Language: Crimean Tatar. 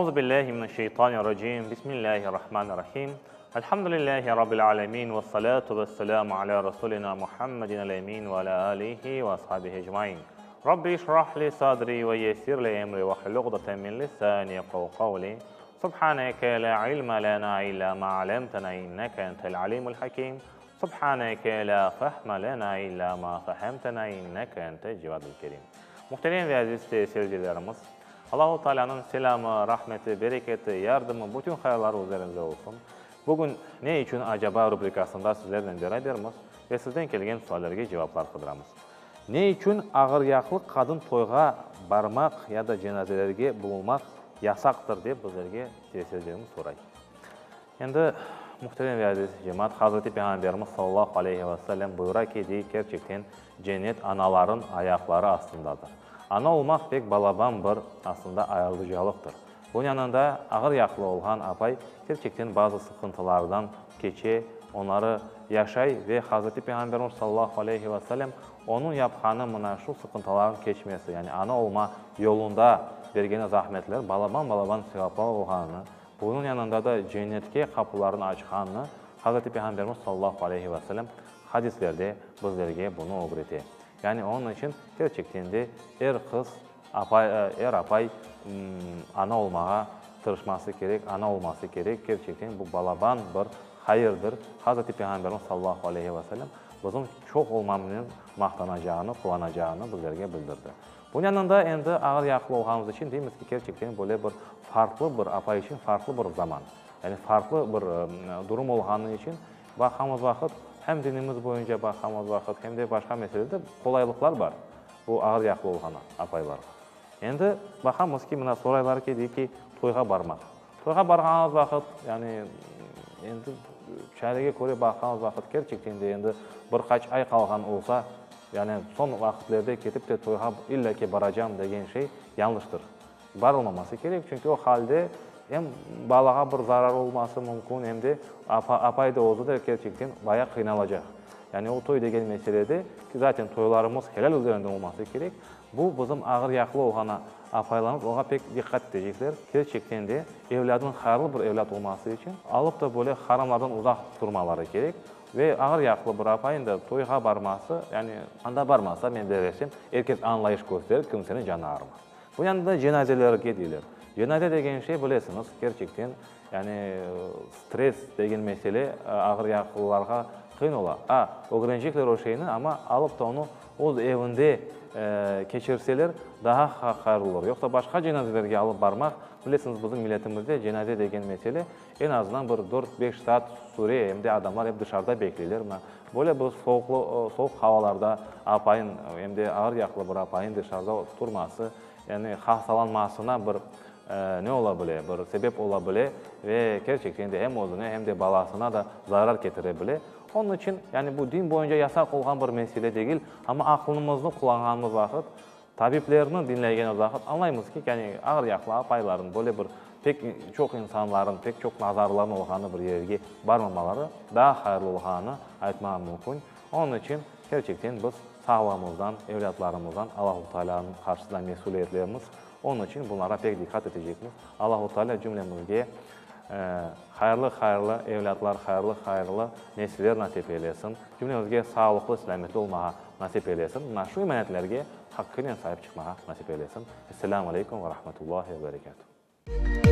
Euzu billahi mineşşeytanirracim. Bismillahirrahmanirrahim. Elhamdülillahi rabbil alemin ve salatu vesselamu ala rasulina Muhammedin el-emin ve ala alihi ve ashabihi ecmain. Rabbi işrah li sadri ve yessir li emri ve hlul uqdeten min lisani yefkahu kavli. Subhaneke la ilme lena illa ma alemtena inneke entel alimul hakim. Subhaneke la fehme lena illa ma fehemtena inneke entel cevadul kerim. Muhterem ve aziz seyircilerimiz, Allahu Taalânıñ selâmı, rahmeti, bereketi, yardımı, bütün hayırları üzeriñizde olsun. Bugün Ne içün acaba rubrikasında sizlernen berabermiz ve sizden kelgen suallerge cevaplar qıdıramız. Ne içün ağıryaqlı qadın toyğa barmaq ya da cenazelerge bulunmaq yasaqtır dep bizlerge seyircilerimiz soray. Endi, muhterem ve aziz cemaat, Hazreti Peyğamberimiz sallallahu aleyhi ve sellem buyura ki, dey, kerçekten cennet anaların ayaqları astındadır. Ana olmaq pek balaban bir, aslında, ayırdıcalıqtır. Bunıñ yanında ağır yaqlı olğan apay kerçekten bazı sıqıntılardan keçe, onları yaşay ve Hazreti Peyğamberimiz sallallahu aleyhi ve sellem onıñ yapqanı mına şu sıqıntıların keçmesi, yani ana olma yolunda bergeni zahmetler balaban-balaban sevaplar olğanını, Bunıñ yanında da cennetke qapularını açqanını Hazreti Peyğamberimiz sallallahu aleyhi ve sellem hadislerde bizlerge bunı ögrete. Yani onıñ içün kerçekten de er qız, apay, er apay ana olmağa tırışması kerek, ana olması kerek, kerçekten bu balaban bir hayırdır. Hazreti Peyğamberimiz sallallahu aleyhi ve sellem bizim çoq olmamınen maqtanacağını, quvanacağını bizlerge bildirdi. Bunıñ yanında endi ağır yaqlı olğanımız içün deymiz ki, kerçekten böyle bir farqlı bir apay içün farqlı bir zaman, yani farqlı bir durum olğanı içün baqqanımız vaqıt, hem dinimiz boyunca baqqanımız vaqıt, hem de başqa meselede qolaylıqlar bar bu ağır yaqlı olğan apaylarğa. Endi baqamız ki, mına soraylar ki, dey ki, toyğa barmaq. Toyğa barğanımız vaqıt, yani endi çarege köre baqqanımız vaqıt, kerçekten de endi bir qaç ay qalğan olsa, yani soñ vaqıtlerde ketip de toyğa illa ki baracam degen şey yañlıştır. Barılmaması kerek, çünki o halde em balağa bir zarar olması mümkün, em de apay da özü de kerçekten bayağı qıynalacaq. Yani o toy degen meselede, ki zaten toylarımız helal üzerinde olması kerek, Bu, bizim ağır yaqlı olğan apaylarımız oña pek diqqat etecekler. Kerçekten de, evlâdınıñ hayırlı bir evlât olması içün, alıp da böyle haramlardan uzaq turmaları kerek. Ve ağır yaqlı bir apayın da toyğa barması, yani anda barmasa, men bellesem, er kes añlayış kösterir, kimseniñ canı ağrımaz. Bu yanında cenazelerge deyler. Cenaze degen şey, bilesiñiz, kerçekten, yani stress degen mesele ağır yaqlılarğa qıyın ola. A, ögrenecekler o şeyni, amma alıp da onı Öz evinde keçirseler, daha hayırlı olur. Yoqsa başqa cenazelerge alıp barmaq, bilesiñiz, bizim milletimizde cenaze degen mesele eñ azından bir dört-beş saat süre, em de adamlar ep dışarıda bekleyler. Mına, böyle bir soğuqlı, soğuq havalarda apayın, em de ağır yaqlı bir apayın dışarıda turması, yani hastalanmasına bir ne ola bile, bir sebep ola bile ve kerçekten de em özüne, em de balasına da zarar ketire bile. Onıñ içün, yani bu din boyunca yasaq olğan bir mesele degil, amma aqlımıznı qullanğanımız vaqıt, tabiplerni diñlegenimiz vaqıt añlaymız ki, yani ağır yaqlı apaylarnıñ böyle bir pek çoq insanların, pek çoq nazarların olğanı bir yerge barmamaları daa hayırlı olğanını aytmağa mümkün. Onıñ içün, kerçekten biz sağlığımızdan, evlâtlarımızdan Allahu Taalânıñ qarşısında mesüliyetlerimiz, onıñ içün bunlarğa pek diqqat etecekmiz. Allahu Teala cümlemizge hayırlı-hayırlı evlâtlar, hayırlı-hayırlı nesiller nasip eylesin. Cümlemizge sağlıqlı, selâmetli olmağa nasip eylesin. Mına şu emanetlerge haqqınen saip çıqmağa nasip eylesin. Esselâmu aleykum ve rahmetullahi ve berekâtuh.